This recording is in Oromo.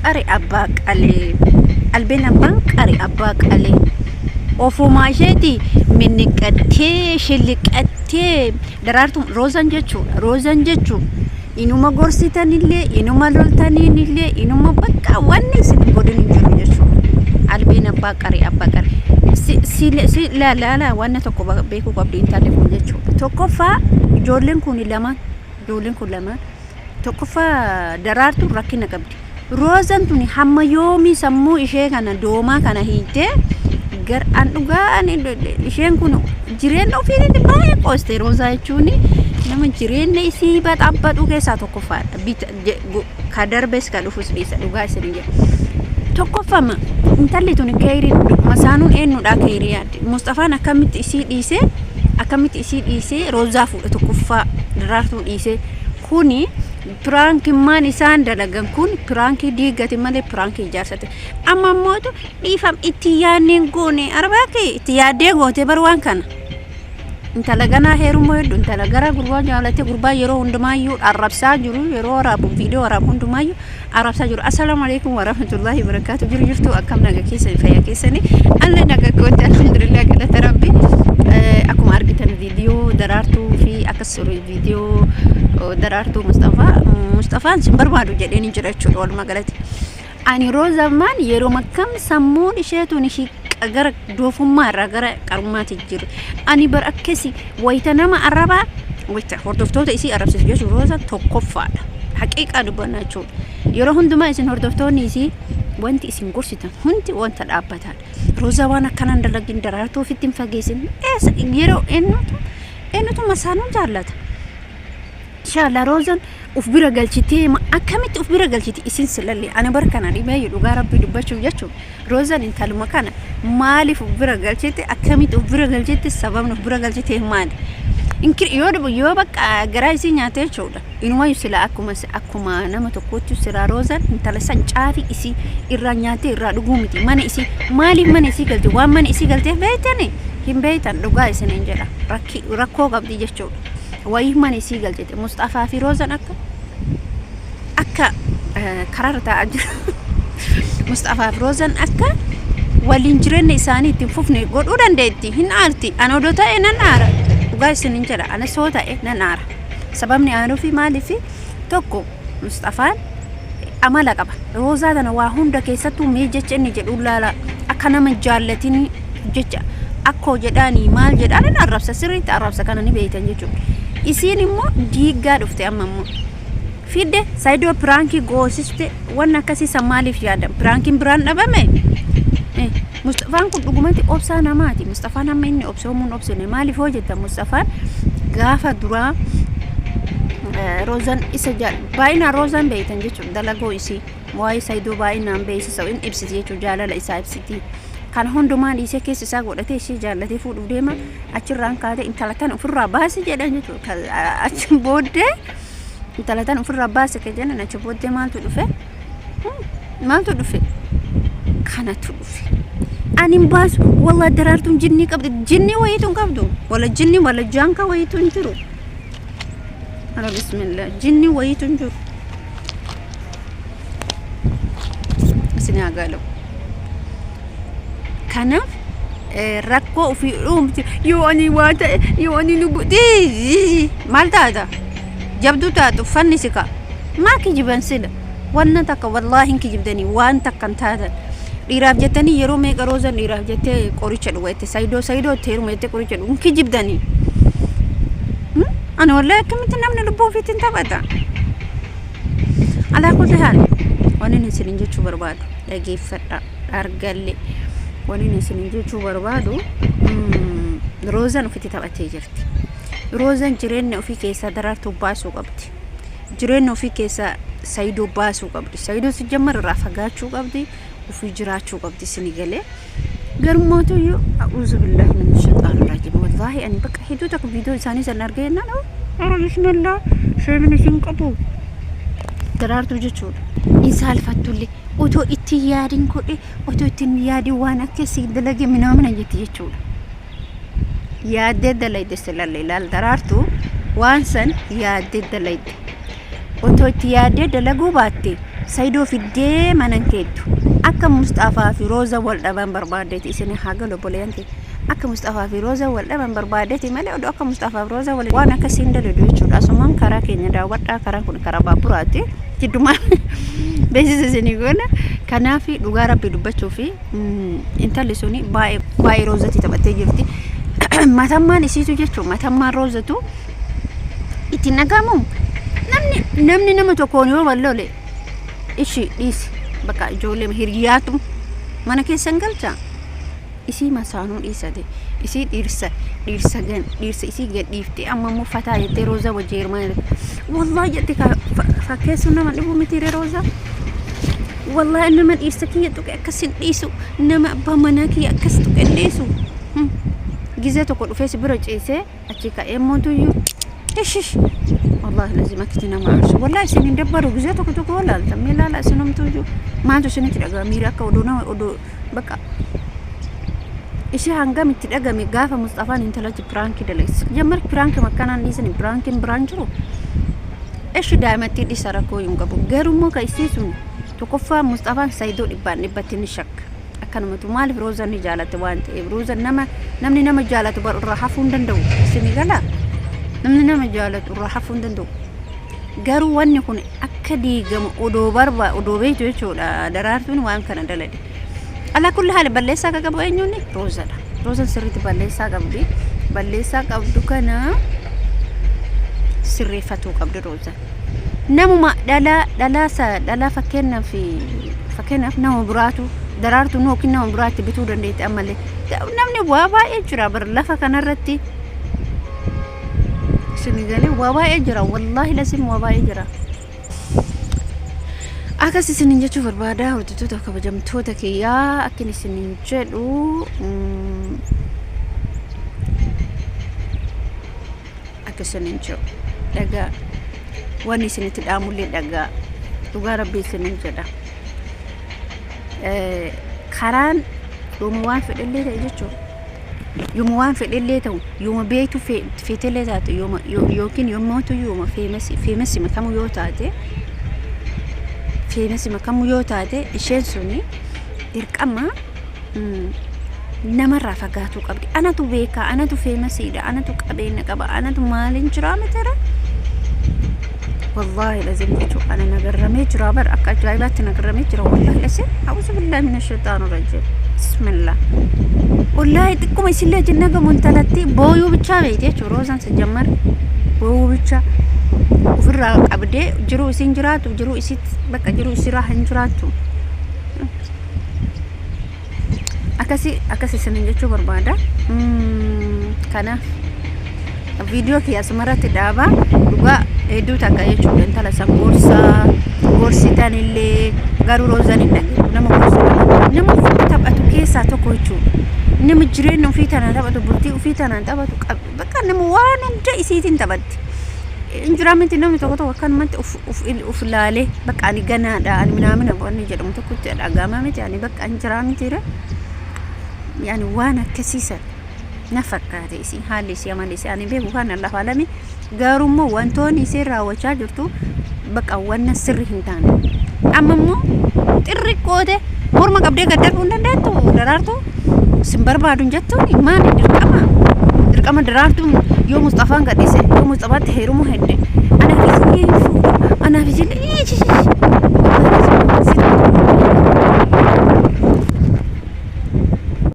qare abbaa qalee. Albeen abbaan qare abbaa qalee. Ofumaa isheeti minniqqattee shilliqqattee daraartuu roozan jechuudha. Roozan jechuun inuma gorsitanillee inuma loltaniinillee inuma bakka wanni isin hin godhin hin jiru jechuudha. Albeen abbaa qare abbaa qare. Si si si laala wanna tokko beekuu qabdu intalli kun jechuudha. Tokkoffaa ijoolleen kun lamaan ijoolleen kun lamaan Tokkoffaa daraartuun rakkina qabdi. Roozan tuni hamma yoomii sammuu ishee kana doomaa kana hiiktee gar an dhugaa ani isheen kun jireenya ofiitiin baay'ee qooste roozaa jechuun nama jireenya isii baxabbadhu keessaa tokkoffaadha. Bita ka darbes ka dhufus dhiisa dhugaa isin jedha. Tokkoffama intalli tuni keeyrii masaanuun eenyudha keeyrii yaadde Mustafaan akkamitti isii dhiisee akkamitti isii dhiisee roozaa fuudhe tokkoffaa daraartuu dhiisee Kuni piraankimmaan isaan dalagan kun piraankii diigati malee piraankii ijaarsate. Amma ammootu dhiifam itti yaadneen goone arbaa kee itti yaaddee goote bar waan kana. Intala ganaa heerummoo hedduu intala gara gurbaa jaalatee gurbaa yeroo hundumaayyuu arrabsaa jiru yeroo waraabu viidiyoo waraabu hundumaayyuu arrabsaa jiru. Assalaamu alaikum warahmatullahi wabarakatuh. Jiru jirtu akkam naga keessan fayyaa keessanii alle naga kootti alhamdulillah galata rabbi. Akkuma argitan viidiyoo daraartuu fi akkas viidiyoo daraartuu Mustafaa Mustafaan sin barbaadu jedheen jira jechuudha walumaa galatti. Ani Roozammaan yeroo akkam sammuun isheetuun ishii gara doofummaa irraa gara qarummaatti jiru. Ani bar akkasi wayita nama arrabaa wayita hordoftoota isii arrabsisu jechuun Rooza tokkoffaadha. Haqiiqaa dubbannaa jechuudha. Yeroo hundumaa isin hordoftoonni isii wanti isin gorsitan hundi wanta dhaabbataadha. Roozaa waan akkanaan dalagin daraartuu ofitti hin fageessin. Eessa yeroo eenyutu eenyutu masaanuu jaallata. Inshallah Roozan uf bira galchitee akkamitti uf bira galchiti isin silalle ani bar kana dhibee dhugaa rabbii dubbachuuf jechuun Roozan intaluma kana maaliif uf bira galchite akkamitti uf bira galchite sababni uf bira galchite maali Inkir yoo dhubu yoo bakka garaa isii nyaate jechuudha inumayyuu sila akkuma akkuma nama tokkootti silaa Roozan intala san caafii isii irraa nyaatee irraa dhuguu miti mana isii maaliif mana isii galte waan mana isii galteef beektani hin beektan dhugaa isiniin jedha rakkoo qabdi jechuudha. Wayii mana isii galchite Musxafaa fi Roozan akka akka karaarra taa'aa jiru. Musxafaa fi Roozan akka waliin jireenya isaanii ittiin fufne godhuu dandeetti. Hin aarti. Ana odoo ta'e nan aara. Dhugaa isin hin jedha. Ana soo ta'e nan aara. Sababni aaruufi maaliifi tokko Musxafaan amala qaba. Roozaa tana waa hunda keessattuu mee jecha inni jedhu laala akka nama jaallatin jecha akkoo jedhaanii maal jedhaan inni arrabsa sirriitti arrabsa kana ni beektan jechuudha. Isiin immoo diiggaa dhufte amma immoo. Fidde saayidoo piraankii goosiste wanni akkasii san maaliif yaadan piraankiin biraan dhabame. Mustafaan kun dhugumatti obsaa namaati. Mustafaan amma inni obse homuun obsine maaliif hoo jettan Mustafaan gaafa duraa Roozan isa baay'inaan Roozan beektan jechuudha dalagoo isii waa'ee Saayidoo baay'inaan beeksisa in ibsiti jechuudha jaalala isaa ibsiti. Kana hundumaa dhiisee keessa isaa godhatee ishee jaallatee fuudhuuf deema achirraan kaatee intala tana ofirraa baasi jedhan jechuudha. Achi booddee intala tana ofirraa baasi kan jedhan achi booddee maaltu dhufe? Maaltu dhufe? Kanatu dhufe. Ani hin baasu. Wallah daraartuun jinnii qabdi. Jinnii wayiitu hin qabdu. Wala jinnii wala jaankaa wayiitu hin jiru. Ala bismillah. Jinnii wayiitu hin jiru. Isin haa galu. Kanaaf rakkoo ofii dhuumti. Yoo ani waa ta'e yoo ani lubbu maal taata? Jabduu taatu uffanni si ka'a. Maa kijiban sila? Wanna takka wallaahi hin kijibdanii waan takka hin taatan. Dhiiraaf jettanii yeroo meeqa roozan dhiiraaf jettee qoricha dhuga jette sayidoo sayidoo itti heeruma jettee qoricha dhuga hin kijibdanii. Ani wallaahi akkamitti namni lubbuu ofiitti hin taphata. Alaa kulli haal waan inni isinin jechuu barbaadu dhageeffadha argalle waan inni isinin jechuu barbaadu roozan ofitti taphatee jirti. Roozan jireenya ofii keessaa daraartuu baasuu qabdi. Jireenya ofii keessaa Sayidoo baasuu qabdi. Sayidoo si jammar irraa fagaachuu qabdi. Ofii jiraachuu qabdi sini galee. Garummaatu iyyuu a'uuzu billaahi min shayxaani rajiim. Wallaahi ani bakka hedduu tokko viidiyoo isaanii san argee jennaan ara bismillah sheemin isin qabu. Daraartuu jechuudha. Hin saalfattullee otoo itti yaadin godhe otoo itti hin yaadin waan akkasii dalage minaamina jetti jechuudha. Yaaddee dalayde silalle ilaal daraartu waan san yaaddee dalayde. Otoo itti yaaddee dalaguu baatte Saidoo fiddee mana hin keettu. Akka Musxafaa fi Rooza wal dhaban barbaaddeeti isin haa galu obboleeyyan kee. Akka Musxafaa fi Rooza wal dhaban barbaaddeeti malee odoo akka Musxafaa fi Rooza wal waan akkasii hin daladu jechuudha. Asumaan karaa keenya daawwadhaa karaan kun karaa baaburaati. Jiddumaan beeksisa isinii goona. Kanaaf dhugaa rabbi dubbachuu fi intalli suni baay'ee baay'ee Roozatti taphattee jirti. Matammaan isiitu jechuun matammaan Roozatu itti hin dhaga'amu namni namni nama tokkoon yoo wal lole ishi dhiisi bakka ijoollee hiriyaatu mana keessan galcha isii masaanuu dhiisate isii dhiirsa dhiirsa gan dhiirsa isii gad dhiifte amma immoo fataa jettee roozaa wajji hirmaa wallahi jette fakkeessuun nama dhibu miti ree roozaa wallahi nama dhiirsa kiyya tuqe akkas hin dhiisu nama abbaa manaa kiyya akkas tuqe hin dhiisu gizee tokko dhufee si bira ciisee Achi ka'ee mootuyyuu ishish wallahi lazim akkiti nama aarsu wallahi isin hin dabbaru gizee tokko tokko walaalta mee laala isinumtuyyuu maaltu isinitti dhagama miira akka oduu nama oduu bakka ishee hangam itti dhagame gaafa Musxafaan intalatti piraankii daleesse jammar piraankii makkanaan dhiisani piraankiin biraan jiru ishi daa'imatti dhisa rakkoo hin qabu garuu immoo ka isii sun tokkoffaa Musxafaan Saayidoo dhibbaan dhibbatti ni shakka Akkanumatu maaliif Roozan ni jaalatte waan ta'eef Roozan nama namni nama jaalatu bar irraa hafuu hin danda'u isin gala namni nama jaalatu irraa hafuu hin danda'u garuu wanni kun akka diigamu odoo barba odoo beektu jechuudha daraartuun waan kana dalade alaa kulli haala balleessaa akka qabu eenyuun Roozadha Roozan sirriitti balleessaa qabdi balleessaa qabdu kana sirreeffatuu qabdi Roozan Namuma dhalaa dhalaa sa dhalaa fakkeenyaaf fakkeenyaaf nama biraatu daraartu nu yookiin nama biraatti bituu dandeetti ammallee namni waa baay'ee jira bar lafa kanarratti isin galee waa baay'ee jira wallaahi lasim waa baay'ee jira. Akkas isinin jechuu barbaada hordoftoota kabajamtoota kiyyaa akkin isinin jedhu Akka isinin jedhu dhagaa wanni isinitti dhaamullee dhagaa dhugaa rabbii isinin jedha. Karaan yooma waan fedhellee ta'e jechuudha. Yooma waan fedhellee ta'u yooma beektu feetellee taate yooma yookiin yommootu yooma feemasi feemasi makamu yoo taate feemasi makamu yoo taate isheen suni dirqama namarraa fagaatuu qabdi. Anatu beekaa, anatu feemasiidha, anatu qabeenya qaba, anatu maaliin jiraa miteera. Wallaahi lazim jechuun ana nagarramee jira bar akka ajaa'ibaatti nagarramee jira wallaahi lazim a'uuzu billaahi mina shayxaani rajiim bismillah wallaahi xiqquma isillee jinna gamu intalatti booyuu bichaa beekti jechuudha roozaan sajjammar booyuu bichaa ofirraa qabdee jiruu isiin jiraatu jiruu isitti bakka jiruu isiirraa hin jiraattu. Akkasi akkas isinin jechuu barbaada. Kanaaf viidiyoo kiyya asumarratti dhaaba. Dhugaa hedduu takka jechuudha intala san gorsaa gorsitan illee garuu roozan hin dhageettu nama gorsitan nama ofii taphatu keessaa tokko jechuudha. Nama jireenya ofii tanaan taphatu bultii ofii tanaan taphatu bakka nama waan hunda isiitiin taphatti. Injiraa miti namni tokko tokko akkanumatti of of of ilaalee bakka ani ganaadha ani minaamina wanni jedhamu tokkotti dhaga'ama miti ani bakka injiraa mitiire yaani waan akkasiisan na fakkaate isin haalli isii amalli isii ani beeku kan lafa alami garuu immoo wantoonni isiin raawwachaa jirtu bakka wanna sirri hin taane amma immoo xirri goote morma qabdee gad darbuu hin dandeettu daraartuu sin barbaadu hin jettuuni maali dirqama dirqama daraartuun yoo Musxafaan gadhiise yoo Musxafaatti heerumuu hedde anaaf isillee hin fuudhu anaaf isillee.